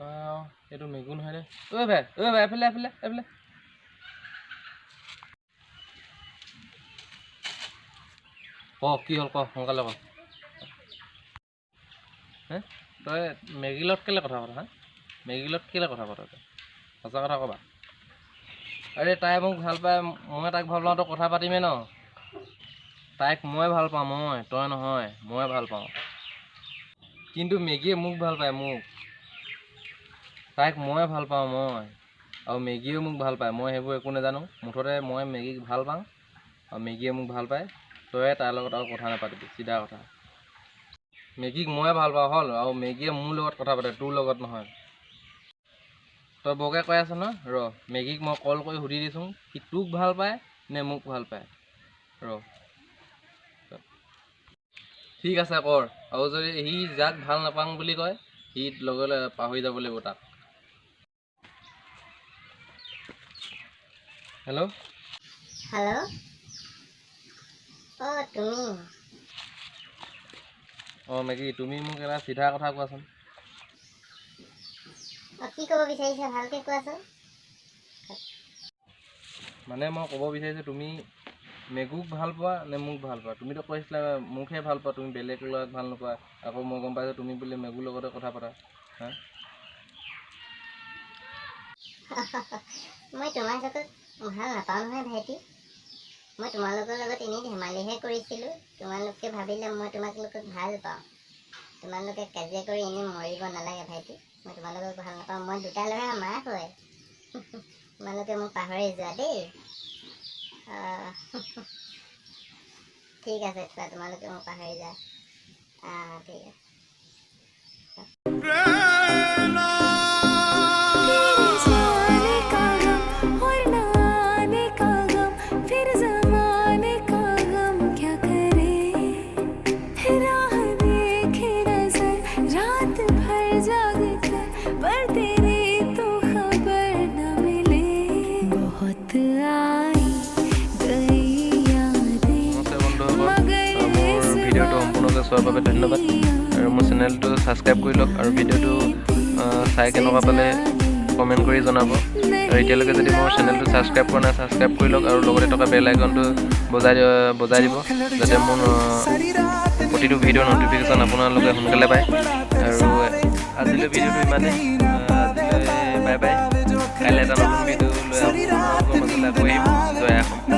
অঁ, এইটো মেগু নহয় দে। ঐ ভাই, ঐ ভাই, এফালে, এফালে, এফালে। ক, কি হ'ল ক, সোনকালে ক। হে, তই মেগীৰ লগত কেলৈ কথা পাত? হা, মেগীৰ লগত কেলৈ কথা পাত তই? সঁচা কথা ক'বা। আৰে, তাই মোক ভাল পায়, মই তাইক ভাল পাওঁ, তই কথা পাতিমেই ন। তাইক মই ভাল পাওঁ, মই, তই নহয়, মই ভাল পাওঁ। কিন্তু মেগীয়ে মোক ভাল পায়, মোক। তাইক মই ভাল পাওঁ, মই, আৰু মেগীয়েও মোক ভাল পায়। মই সেইবোৰ একো নাজানো, মুঠতে মই মেগীক ভাল পাওঁ আৰু মেগীয়ে মোক ভাল পায়। তই তাইৰ লগত আৰু কথা নাপাতিবি, চিধা কথা। মেগীক মই ভাল পাওঁ, হ'ল। আৰু মেগীয়ে মোৰ লগত কথা পাতে, তোৰ লগত নহয়। তই বৰকৈ কৈ আছ ন? ৰ, মেগীক মই কল কৰি সুধি দিছোঁ, সি তোক ভাল পায় নে মোক ভাল পায়। ৰ। ঠিক আছে, কৰ। আৰু যদি সি যাক ভাল নাপাওঁ বুলি কয়, সি লগে লগে পাহৰি যাব লাগিব তাক। হেল্ল'। হেল্ল', অ' তুমি। অঁ মেগী, তুমি মোক এটা চিধা কথা কোৱাচোন। অঁ, কি ক'ব বিচাৰিছা ভালকৈ কোৱাচোন। মানে মই ক'ব বিচাৰিছোঁ, তুমি মেগুক ভাল পোৱা নে মোক ভাল পোৱা? তুমিতো কৈছিলা মোকহে ভাল পোৱা, তুমি বেলেগ ল'ৰাক ভাল নোপোৱা। আকৌ মই গম পাইছোঁ, তুমি বোলে মেগুৰ লগতে কথা পাতা। হা? মই তোমালোকক ভাল নাপাওঁ নহয় ভাইটি। মই তোমালোকৰ লগত এনেই ধেমালিহে কৰিছিলোঁ। তোমালোকে ভাবিলে মই তোমালোকক ভাল পাওঁ। তোমালোকে কাজিয়া কৰি এনেই মৰিব নালাগে ভাইটি। মই তোমালোকক ভাল নাপাওঁ। মই দুটা ল'ৰাৰ মাক হয়। তোমালোকে মোক পাহৰি যোৱা দেই। ঠিক আছে, থোৱা। তোমালোকে মোক পাহৰি যোৱা। ঠিক আছে। तेरे जाने का गम और ना आने का गम, फिर जमाने का गम क्या करे? राह देखे नजर रात भर जाग कर, पर तेरी तो खबर न मिले। बहुत आई गई यादें, নমস্কাৰ বন্ধুসকল, मगर মোৰ इस ভিডিঅ'টো সম্পূৰ্ণকৈ চোৱাৰ বাবে ধন্যবাদ আৰু মোৰ চেনেলটো ছাবস্ক্ৰাইব কৰি লওক আৰু ভিডিঅ'টো চাই কেনেকুৱা পালে কমেণ্ট কৰি জনাব। আৰু এতিয়ালৈকে যদি মোৰ চেনেলটো ছাবস্ক্ৰাইব কৰা নাই, ছাবস্ক্ৰাইব কৰি লওক আৰু লগতে থকা বেল আইকনটো বজাই দিব, যাতে মোৰ প্ৰতিটো ভিডিঅ'ৰ ন'টিফিকেশ্যন আপোনালোকে সোনকালে পায়। আৰু আজিলৈ ভিডিঅ'টো ইমানেই। আজিলৈ বাই বাই। কাইলৈ এটা নতুন ভিডিঅ' লৈ আপোনালোকৰ মাজলৈ আকৌ আহিম। জয় অসম।